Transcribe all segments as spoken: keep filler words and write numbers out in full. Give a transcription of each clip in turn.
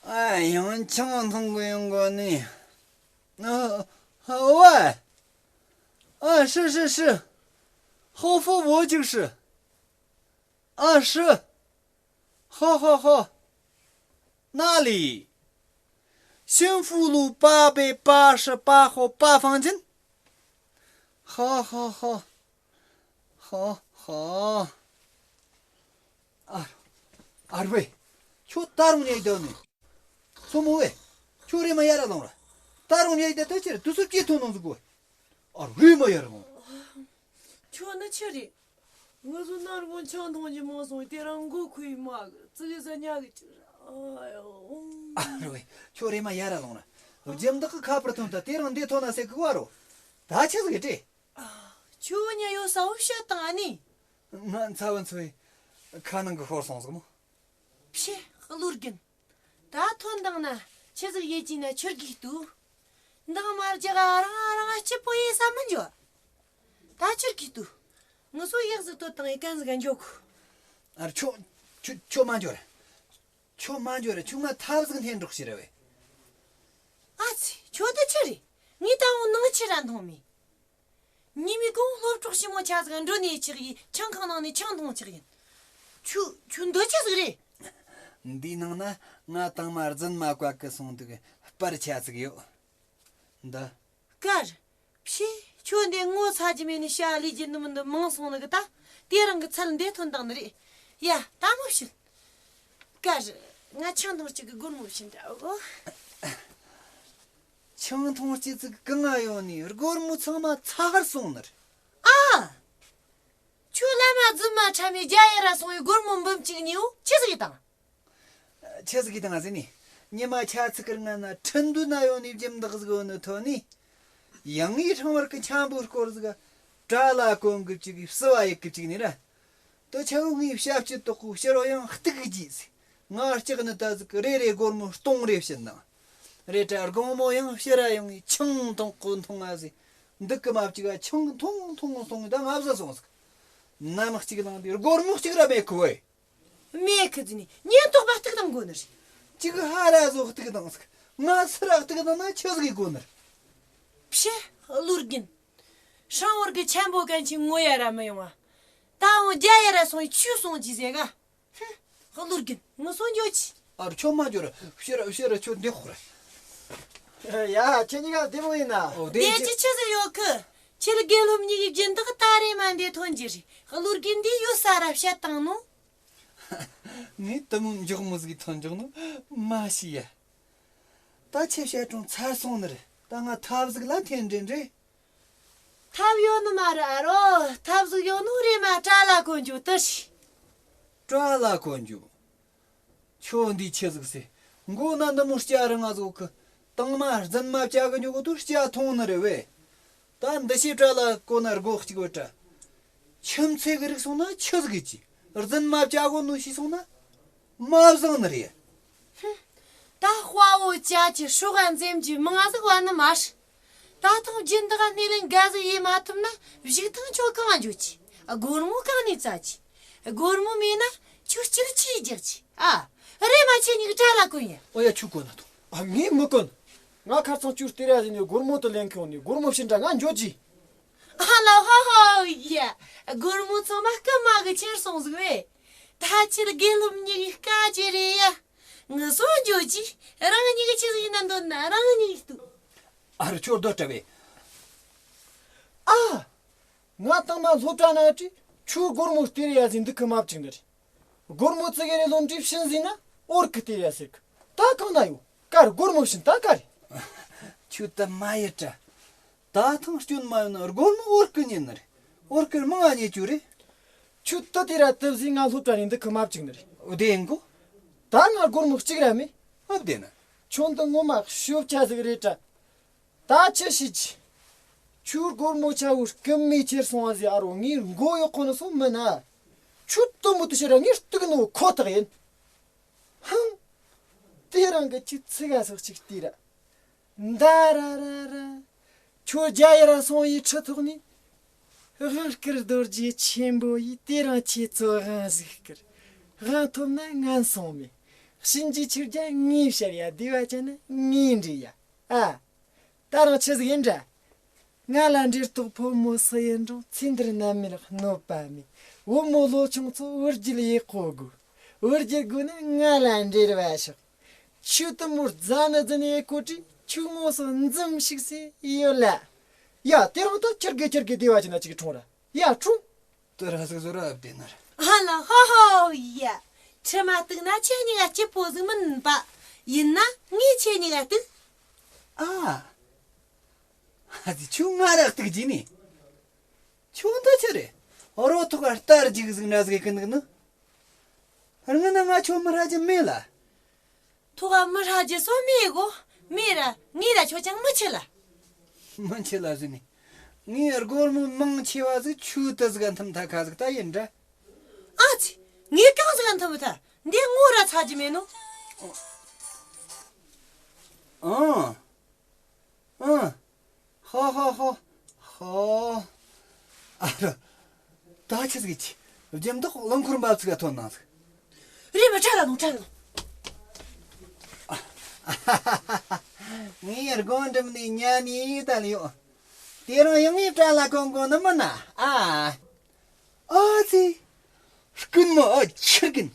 ཨ། ཡང་ཆང་འཐུང་གི་ཡོང་གོ་ནི། ཨ། ཨ། ཨ། 是，是，是。后腹部就是。啊，是。好，好，好。哪里？幸福路八百八十八号八房间。好，好，好。 好，好。ཨ། ཨ་རོ་ཝེ། ཁྱོད་ད་རུང་ཉལ་བསྡད་ནི། མཚོ་མོ་ཝེ། ཁྱོད་རེམ་མ་ཡར་ལོངས་ར། ད་རུང་ཉལ་བསྡད་ད་ཕྱིར་དུས་ཚོད་སྐྱེལ་ཐུབ་ནོ་ཟིག་གོ། ཨ། རེམ་མ་ཡར་ལོངས། ཁྱོད་ནི་ཆི་རེད། ང་ཚོ་ནར་གོང་ཆང་འཐུང་རྒྱུ་མང་སོང་། དེ་རིང་མགོ་ཁུ་ཡི་མ་གི་ཙི་གི་ཟ་ཉག་གི་ཅིག་ར། ཨ་ཡོ། ཨ་རོ་ཝེ། ཁྱོད་རེམ་མ་ཡར་ལོངས་ར། རྒྱུ་འདི་གི་ཁ་པར་ཐོན་ད། དེ་རིང་འདི་ཐོན་ན་ཟེར་གི་བ་རོ། ད་ཆི་ཟིག་གི་དྲི། ཨ། ཁྱོད་ཉལ་ཡོད་ས་བོ་བཤད་བཏང་ཨ་ནི། ང་ཚ་བོ་འཚོ་ཡི་ཁ་ནང་གི་ཤོར་སོང་ཟིག་མོ། ཕྱི་བློ་རྒན། ད་ཐོན་བཏང་ན་ཆི་ཟིག་ཡེད་ཀྱི་ན་ཆི་གི་ལྟོས། འདང་མ་རྒྱག་ཨ། རང་རང་སྐྱིད་པོ་ཡེད་ས་མི་འགྱོ། ད་ཆི་གི་ལྟོས། ངུ་སོ་ཡག་ཟིག་ཏོ་བཏང་ཡི་གན་ཟིག་ག་འགྱོ་གོ། ཨ། ཁྱོད། ཁྱོད། ཁྱོད་མ་འགྱོ་ར། ཁྱོད་མ་འགྱོ་ར། ཁྱོད་ང་ཐབས་ཟིག་འཐེན་འགྲོ་ཤི་ར་ཝེ། ཨ་ཙི། ཁྱོད་ད་ཆི་རེད། ངས་ད་འོང་ནང་ཆི་ར་འཐུང་མེད། ཉི་མའི་གུང་སློབ་གྲོགས་ཞི་མོ་ཆ་ཟིག་འགྲོ་ནས་ཆགས་ཡི་ཆང་ཁང་ནང་ནས་ཆང་འཐུང་ཆགས་ཡིན། ཁྱོད། ཁྱོད་འདི་ཆི་ཟིག་རེད། འདིའི་ནང་ན་ང་དང་མ་རྫུན་མ་བཀག་གི་སོང་འདུག་པར་ཆ་ཟིག་ཡོད། འདི། ཀར། ཕྱི། ཁྱོད་འདི་ངོ་ཚ་རྒྱུ་མེད་ནི་ཤ་ལུས་ཀྱི་ནུ་མི་འདི་མང་སོང་ནི་གི་ད། དེ་རིང་གི་ཚད་འདི་ཐོན་དང་ནི་རེད། ཡ། ད་མོ་བྱེད། ཀར། ང་ཆང་འཐུང་གཅིག་གི་སྒོར་མོ་བྱིན་དྲ་གོ། ཆང་འཐུང་གཅིག་ཙིག་གང་ང་ཡོང་ནི་སྒོར་མོ་ཚང་མ་ཚར་སོང་ནི་རེད། ཨ། ཁྱོད་བླ་མ་རྫུན་མ་ཁྲ་མོའི་རྒྱ་ཡེ་ར་སོང་བའི་སྒོར་མོ་འབུམ་གཅིག་ཉིའུ་ཆི་ཟིག་ཡེད་དང་། ཆི་ཟིག་གི་དང་ཟེར་ནི། ཉི་མ་ཆ་ཚིག་གི་ང་ན་ཁྲིན་དུ་ན་ཡོང་ནི་རྒྱུ་འདག་ཟིག་ཡོད་ནི་ཐོན་ནི། ཡང་ངའི་ཕྲེང་བར་གི་འཁྱམ་པོའི་སྐོར་ཟིག་གྲྭ་ལ་གོན་གི་བཅུག་གི་བསུ་བ་ཡེད་གི་བཅུག་ནི་ར། དོ་ཆ་བོ་ངའི་ཞབས་ཀྱི་དོག་གོ་ཕྱིར་རོ་ཡང་གཏུག་གི་རྗེས་ཟིག་ང་ལྕགས་ནི་ད་ཟིག་རེ་རེ་སྒོར་མོ་སྟོང་རེ་བྱིན་དང་། རེ་དྲ་དགོང་མོ་ཡང་ཕྱིར་ར་ཡོང་ངི་ཆང་འཐུང་གོ་འཐུང་ང་ཟིག་འདུག་གི་མ་བཅུག་ག་ཆང་འཐུང་འཐུང་སོང་ད་ང་བཟའ་སོང་ཟིག་ནམ་གཅིག་ནང་དེ་སྒོར་མོ་གཅིག་ར་མེད་གི་ཝེ། མེད་གི་ཟེར་ནི་ཉེན་རྟོག་པ་གཏུག་བཏང་དགོ་ནི་རེད། གཅིག་ཧ་ར་བཟོ་གཏུག་བཏང་ཟིག་ང་སུ་ར་གཏུག་བཏང་ན་ཆི་ཟིག་གི་དགོ་ནི་རེད། ཕྱི་བློ་རྒན། ཧྲང་བོར་གི་ཆེན་པོ་གན་ཆི་ངོ་ཡ་ར་མི་ཡོང་བ། ད་འོང་རྒྱ་ཡ་ར་སོང་ཡི་ཆུ་སོང་ཅི་ཟེ་ག་ཧུམ། བློ་རྒན་ངུ་སོང་འགྱོ་ཆི། ཨ་རོ་ཁྱོད་མ་འགྱོ་ར། ཕྱི་ར་ཕྱི་ར་ཁྱོད་འདི་ཁོ་ར། ཡ་ཁྱེད་གཉིས་ཀ་བདེ་མོ་ཡིན་ན། ཨོ་བདེ་བདེ་ཅི་ཆི་ཟིག་ཡོད་གི། ཁྱེད་དགེ་སློབ་གཉིས་ཀྱི་སྦྱིན་བདག་ད་རེ་མ་འདི་ཐོན་གྱི་རེད། བློ་རྒན་འདི་ཡོད་ས་ར་བཤད་བཏང་ནོ། ངས་དུ་མོ་མགྱོགས་མོ་ཟིག་ཐོན་འཇོག་ནོ་མ་ཤེས་ཡ། ད་ཁྱེད་བཤད་གྲོང་ཚར་སོང་ནི་རེད། ད་ང་ཐབས་ཟིག་ལ་འཐེན་འདྲེན་རེད། ཐབས་ཡོད་ནི་མ་རེད་ཨ་རོ། ཐབས་ཟིག་ཡོད་ནོ་རེ་མ་གྲྭ་ལ་གོན་རྒྱུ་དེ་རེད། གྲྭ་ལ་གོན་རྒྱུ། ཁྱོད་འདི་ཆི་ཟིག་ཟེ། མགོ་ན་འདི་མོ་སྐྱ་རིང་ང་ཟིག་གི། དང་མ་རྫུན་མ་བྱ་གི་འཇུག་གི་དུ་སྐྱ་ཐོང་ནི་རེད་བེ། ད་འདི་ཤེས་གྲྭ་ལ་གོ་ན་སྒོ་གཅིག་བོ་གྲྭ། ཁྱིམ་མཚེས་གི་རིགས་སོང་ན་ཆི་ཟིག་གི་ཅི། རྫུན་མ་བྱ་གོ་ནུ་ཤི་སོང་ན། མ་བཟང་ནི་རེད། ཧུམ། ད་དཔའ་བོ་ཅག་གི་སྲོག་ག་འཛེམ་གྱི་མང་ཟིག་བ་ནི་མ་རེད། ད་ཐོག་རྒྱུན་འདི་ག་སྣེ་ལེན་འགའ་ཟིག་ཡེ་མ་ཐུབ་ན་བཞུགས་ཐང་ཆོ་གང་འཇོག་གྱི། སྒོར་མོ་གང་ནས་བཙལ་གྱི། སྒོར་མོ་མེད་ན་ཆུ་སྐྱིལ་ཆི་རྒྱག་གྱི། ཨ། རེ་མ་ཆེ་ཉིག་གྲྭ་ལ་གོན་ཡ། ཨོ་ཡ་ཆུ་གོན་ན་ཐོང་། ཨ་ངས་མི་གོན། ང་ཁར་ཚང་ཆུ་སྟེར་ཡ་ཟིན་ནས་སྒོར་མོ་དུ་ལེན་ཁྱོང་ནས་སྒོར་མོ་ཕྱིན་དྲ་ང་འཇོག་གྱི། ཨ་ལ་ཧ་ཧ་ཡ། སྒོར་མོ་ཚང་མ་སྐུ་མ་གི་ཁྱེར་སོང་ཟིག་བས། ད་ཁྱེད་དགེ་སློབ་གཉིས་ཀྱི་དཀའ་ཅི་རེད་ཡ། ངུ་སོང་འཇོག་གྱིས་རང་གཉིས་ཀྱི་ཆི་ཟིག་ཡིན་ན་འདོད་ན་རང་གཉིས་ཀྱིས་ལྟོས། ཨ་རོ་ཁྱོད་སྡོད་དྲ་བས། ཨ། ང་དང་མ་སློབ་གྲྭ་ན་བྲིས་ཆུ་སྒོར་མོ་སྟེར་ཡ་ཟིན་འདུག་གི་མ་བཅུག་འདི་རེད། སྒོར་མོ་ཙི་གེ་རེ་ལོན་འདྲི་ཕྱིན་ཟིན་ན་འོར་གི་སྟེར་ཡ་ཟེར་གི། ད་གང་ན་ཡོད་གར་སྒོར་མོ་བྱིན་ད་ག་རེད། ཁྱོད་ད་མ་ཡི་དྲ། ད་ཐང་སྐྱོན་མ་ཡོད་ན་སྒོར་མོ་འོར་གི་ཉན་ནི་རེད། འོར་གི་མང་ང་ཉེ་རྒྱུ་རེད། ཁྱོད་ད་དེ་ར་དུ་ཟིན་ང་སློབ་གྲྭ་ནས་འདུག་གི་མ་བཅུག་ནི་རེད། འོ་དེ་ཡིན་གོ། ད་ང་སྒོར་མོ་གཅིག་ར་མེད། འོ་དེ་ན། ཁྱོད་འདི་ངོ་མ་ཤོབ་ཆ་ཟིག་རེད་དྲ། ད་ཆི་ཤི་ཅི། ཁྱོད་སྒོར་མོ་ཆ་བོ་རྐུན་མའི་ཁྱེར་སོང་བ་ཟིག་ཨ་རོ་ངའི་མགོ་གཡོག་ཁོ་ན་སོང་མིན་ན། ཁྱོད་དུ་མོ་དུ་ཤི་ར་ངའི་སྟུག་ནོ་ཁོ་ཐག་ཡིན། ཧང་། དེ་རིང་གི་ཁྱོད་ཚིག་ག་སོགས་ཅིག་ལྟོས་ར། མདའ་ར་ར་ར། ཁྱོད་རྒྱ་ཡུལ་ལ་སོང་བའི་ཁྲི་ཐོག་ནས། དབང་བསྐུར་རྡོ་རྗེ་ཆེན་པོ་ཡིས་དེ་རིང་ཁྱེད་ཚོ་དབང་ཟིག་བསྐུར། དབང་ཐོབ་ན་ངན་སོང་མེད། གཤིན་རྗེ་ཆོས་རྒྱལ་ངས་བཤད་ཡ། བདེ་བ་ཅན་ན་ངས་འདྲི་ཡ། ཨ། ད་རང་ཆི་ཟིག་ཡིན་འདྲ། ང་ལ་འབྲེལ་གཏོགས་ཕོ་མོ་སུ་ཡིན་རུང་ཚེ་འདིར་ནམ་མེད་གནོད་པ་མེད། བུ་མོ་ལོ་ཆུང་ཚོ་བུ་རྒྱུད་ཡག་པོ་དགོས། བུ་རྒྱུད་དགོས་ན་ང་ལ་འབྲེལ་བ་ཞོག། ཁྱོད་དུ་མོ་རྫ་ནི་རྫི་ནི་ཡེ་ཀོ་ཀྲི་ཁྱོད་ངོ་སོ་འཛུམ་ཞིག་སེ་ཡོད་ལ། ཡ་དེ་རིང་ད་ཁྱེར་དགོས་ཁྱེར་དགོས། བདེ་བ་ཅན་ན་ཅིག་འཁྲུངས་ར། ཡ་འཁྲུངས། དུ་ར་ཟིག་བཟོ་ར་བདེ་ན་ར། ཨ་ལ་ཧོ་ཧོ་ཡ། ཁྲི་མ་གཏུག་ན་ཁྱེད་གཉིས་ཀ་སྐྱིད་པོ་ཟིག་མིན་པ། ཡིན་ན་ངས་ཁྱེད་གཉིས་ཀ་གཏུག། ཨ། ཨ་ཙི་ཁྱོད་ང་ར་གཏུག་རྒྱུ་ནི། ཁྱོད་འདི་ཆི་རེད། རོ་ཐོག་ག་རྟ་རྒྱུག་ཟིག་འདྲ་ཟིག་གི་ནུག་ནི། རྔན་ན་ང་ཁྱོད་མི་ར་རྒྱུ་མེད་ལ། ཐོག་ག་མི་ར་རྒྱུ་སོ་མེད་གོ། མེད་ར་ངས་ར་ཁྱོད་ཅང་མི་ཆི་ལ། མི་ཆི་ལ་ཟེར་ནི། ངས་སྒོར་མོ་མང་ཆེ་བ་ཟིག་ཆུ་དུ་ཟིག་ག་འཐིམ་ཐ་ཁ་ཟིག་ད་ཡིན་འདྲ། ཨ་ཙི། ངས་གང་ཟིག་ག་འཐིམ་ཐ། འདི་ངོ་ར་ཚ་རྒྱུ་མེད་ནོ། ཨང་། ཨང་། ཧོ་ཧོ་ཧོ། ཧོ། ཨ་རོ། ད་ཆི་ཟིག་ཅི། རྒྱུ་མདོག་རླངས་འཁོར་འབབ་ཚིག་ག་ཐོན་ནང་ཟིག། རེམ་མ་བྲལ་ལ་ནོ་བྲལ་ལ་ནོ། ངའི་སྒོ་འགྲམ་ནས་ཉལ་ནས་ད་ལ་ཡོད། དེ་རིང་ཡང་ངའི་བྲལ་ལ་གོན་གོ་ནི་མིན་ན། ཨ། ཨ་ཙི། རྐུན་མ་ཨ་ཁྱི་རྐུན།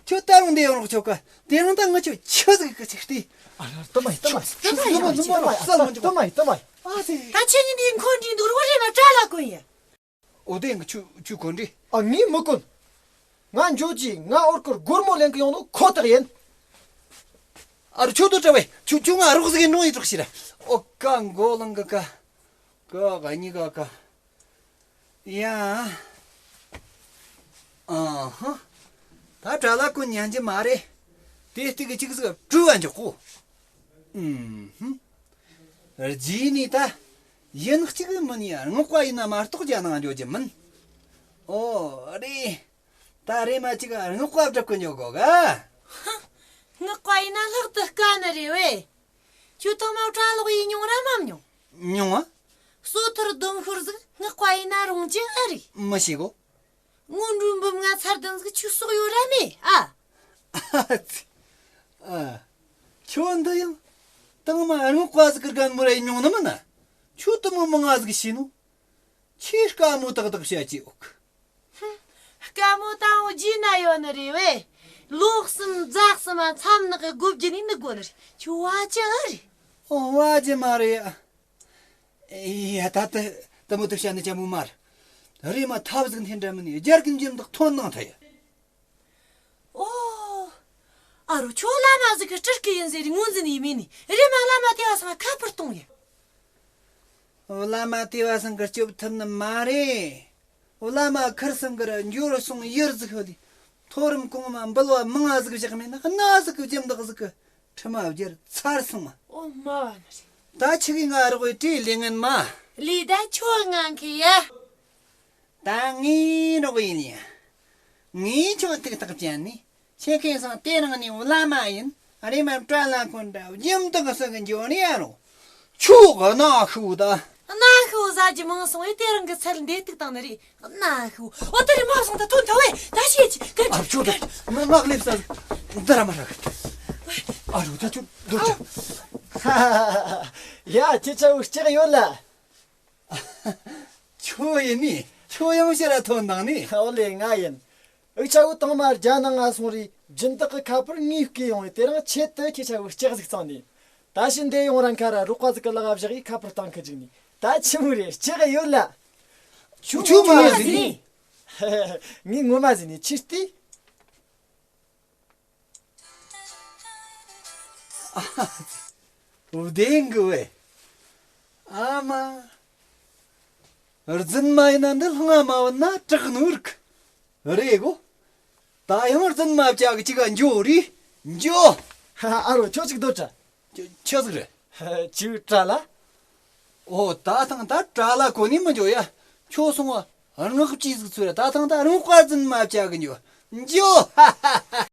ཁྱོད་ད་རུང་འདི་ཡོང་རོགས་ཆོག་ག། དེ་རིང་ད་ང་ཁྱོད་ཆི་ཟིག་གི་ཆིག་སྟེ། ཨ་ར་ཏི་མ་ཡི་ཏི་མ་ཡི་ཏི་མ་ཡི་ཏི་མ་ཡི་ཏི་མ་ཡི་ཏི་མ་ཡི་ཏི་མ་ཡི། ཨ་ཙི། ད་ཁྱེད་གཉིས་འདི་འཁོན་འདྲི་འདུག་རོགས་རེད་མ་བྲལ་ལ་གོན་ཡ། འོ་དེ་ང་ཁྱོད་ཁྱོད་གོན་འདྲི། ཨ་ངས་མི་གོན། ང་འགྱོ་རྒྱུ། ང་འོར་ཀོར་སྒོར་མོ་ལེན་གི་ཡོང་ནོ་ཁོ་ཐག་ཡིན། ཨ་རུ་ཁྱོད་དོ་བྲལ་བས། ཁྱོད་ཁྱོད་ང་རོགས་ཟིག་ཡིན་ནོ་ཡིན་རོགས་ཤི་ར། ཨོ་ཀ་མགོ་ལང་གི་ཀ། ཀ་ག་གཉིས་ཀ་ཀ། ཡ། ཨ་ཧ། ད་བྲལ་ལ་གོན་ཉན་གྱི་མ་རེད། དེ་སྟེང་གི་ཅིག་ཟིག་བྲུ་བ་འཇོག་གོ། ཨུམ་ཧུམ། རྗེས་ནས་ད་ཡིན་གཅིག་མིན་ཡ་རྔོག་པ་ཡིན་ན་མ་གཏོགས་རྒྱ་ནང་འཇོག་རྒྱུ་མིན། ཨོ་རེད། ད་རེམ་མ་ཅིག་རྔོག་པ་བསྒྲུབ་གི་འཇོག་གོ་ག། ཧ། རྔོག་པ་ཡིན་ན་ལྷག་ཏུ་དཀའ་ནི་རེད་བས། ཁྱོད་ཐོག་མ་གྲྭ་ལོག་ཡེ་མྱོང་ར་མ་མྱོང་། མྱོང་ང་། སོ་ཐར་སྡོམ་ཤོར་ཟིག་རྔོག་པ་ཡིན་ན་རུང་རྒྱུ་ཨེ་རེད། མི་ཤེས་གོ། སྔོན་འགྲོའི་འབུམ་ལྔ་ཚར་བདུན་ཟིག་ཁྱོད་སོག་ཡོད་ར་མེད་ཨ། ཨ་ཙི། ཨ། ཁྱོད་འདི་ཡང་། དང་མ་རྔོག་པ་ཟིག་གི་རྒན་མོ་ར་ཡེ་མྱོང་ནི་མིན་ན། ཁྱོད་དུ་མོ་མི་ང་ཟིག་ཤེས་ནོ། ཁྱོས་དཀའ་མོ་ཏག་ཏག་བྱ་ཅི་འོག། ཧུམ། དཀའ་མོ་དང་པོ་རྗེས་ན་ཡོད་ནི་རེད་བས། ལོ་གསུམ་རྫ་གསུམ་མ་མཚམས་ནག་གི་སྒོ་བརྒྱུད་ནས་ནུབ་དགོས་ནི་རེད། ཁྱོད་བ་ཅི་ཨེ་རེད། ཨོ་བ་ཅི་མ་རེད་ཨ། ཡ་ད་ད་ད་མོ་ད་བཤད་ནི་ཅང་མོ་མ་རེད། རེམ་མ་ཐབས་ཟིག་འཐེན་འདྲ་མིན་ནི་རྒྱ་རྒན་གྱི་མདོག་ཐོན་ནང་ཐ་ཡ། ཨོ། ཨ་རོ་ཁྱོད་བླ་མ་ཟིག་གི་སྤྲུལ་སྐུ་ཡིན་ཟེར་ངོས་འཛིན་ཡེ་མེད་ནི་རེམ་མ་བླ་མ་དེ་བ་སང་ཁ་པར་གཏོང་ཡ། བླ་མ་དེ་བ་སང་གི་སྐྱོབ་ཐུབ་ནི་མ་རེད། བླ་མ་ཁིར་སང་གི་ར་འབྱོར་སོང་ཡུལ་ཟིག་ཧོ་ལི། མཐོ་རིམ་གོང་མ་འབུལ་བ་མང་ང་ཟིག་བཞག་མེད་ན་གནའ་ཟིག་གི་སྦྱིན་བདག་ཟིག་གི་ཁྲི་མ་བརྒྱར་ཚར་སོང་ང་། ཨོ་མ་བ་ནི་རེད། ད་ཆི་གི་ང་རོགས་ཡེ་དྲིས་ལེ་ངན་མ། ལི་ད་ཁྱོད་ང་ཁི་ཡ། ད་ངའི་རོགས་ཡིན་ཡ། ངས་ཁྱོད་ཐུགས་ཐག་བཅད་ནས་ཁྱེད་ཁེ་སང་དེ་རིང་ནས་བླ་མ་ཡིན། རེམ་མ་བྲལ་ལ་འཁོན་འདྲ་སྦྱིན་བདག་སུ་གི་འཇོག་ནི་ཡ་རོ། ཁྱོད་གི་གནའ་ཤུལ་ད། གནའ་ཤུལ་ཟ་རྒྱུ་མང་སོང་བས་དེ་རིང་གི་ཚལ་འདེད་ཐུག་བཏང་ནི་རེད། གནའ་ཤུལ། ཨོ་དེ་རིང་མ་སོང་ད་ཐོན་ཐ་བས་ད་ཤེས་ཀྱི་ག་ཨ་ཁྱོད་ད་ང་ང་ལེབ་ས་འདི་ར་མ་ར་གི། ཨ་རོ་ད་ཁྱོད་འདོར་ཅག། ཡ་ཁྱེད་ཆ་བུ་ལྕགས་ཡོད་ལ། ཁྱོད་ཡིན་ནི། ཁྱོད་ཡང་ཕྱིར་ར་ཐོན་དང་ནི། ཨོ་ལེ་ང་ཡིན། འུ་ཆ་བོ་དང་མ་རྒྱ་ནང་ང་སོང་རེ་སྦྱིན་བདག་གི་ཁ་པར་ངས་བསྐུར་ཡོང་བས་དེ་རིང་ཆེད་དུ་ཁྱེད་ཆ་བོ་ལྕགས་ཟིག་བཙལ་ནས། ད་ཕྱིན་འདི་ཡོང་ར་མཁར་ར་རོགས་པ་ཟིག་གི་ལག་བཞག་གིས་ཁ་པར་བཏང་ཁུ་བཅུག་ནས། ད་ཆི་མོ་རེད་ལྕགས་ཡོད་ལ། ཁྱོད་ཁྱོད་ངོ་མ་ཟིན་ནི། ངས་ངོ་མ་ཟིན་ནི་ཆི་སྟེ། ཨ། བདེན་གི་བས། ཨ་མ། རྫུན་མ་ཡིན་ན་འདི་ལྷང་ང་མ་བུད་ན་དྲག་ནོར་གི། རེད་གོ། ད་ཡང་རྫུན་མ་བྱ་གི་ཅིག་ག་འཇོ་རེ་འཇོ། ཨ་རོ་ཁྱོད་ཅིག་སྡོད་དྲ། ཁྱོད་ཟིག་རེད། ཅིག་དྲ་ལ། ཨོ་ད་ཐང་ད་དྲ་ལ་གོ་ནི་མི་འཇོ་ཡ། ཁྱོད་སོང་བ། རྔོག་ཅི་ཟིག་ཚུར་ད་ཐང་ད་རུང་དཔའ་རྫུན་མ་བྱ་གི་འཇོ། འཇོ། ཧ་ཧ་ཧ།